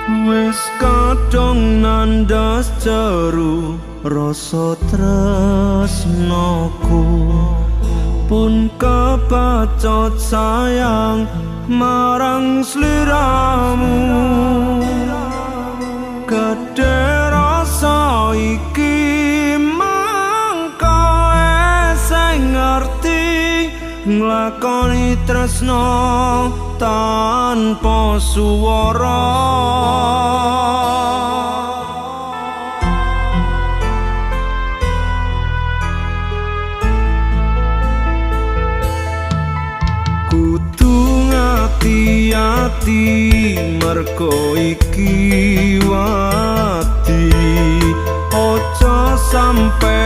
Wis kadung nandas jeru rasa tresnoku, pun kepacot sayang marang sliramu. Gedhe rasa iki mangko sing ngerti, nglakoni tresno tanpa suwara. Kudu ngati-ati mergo iki wadi, aja sampe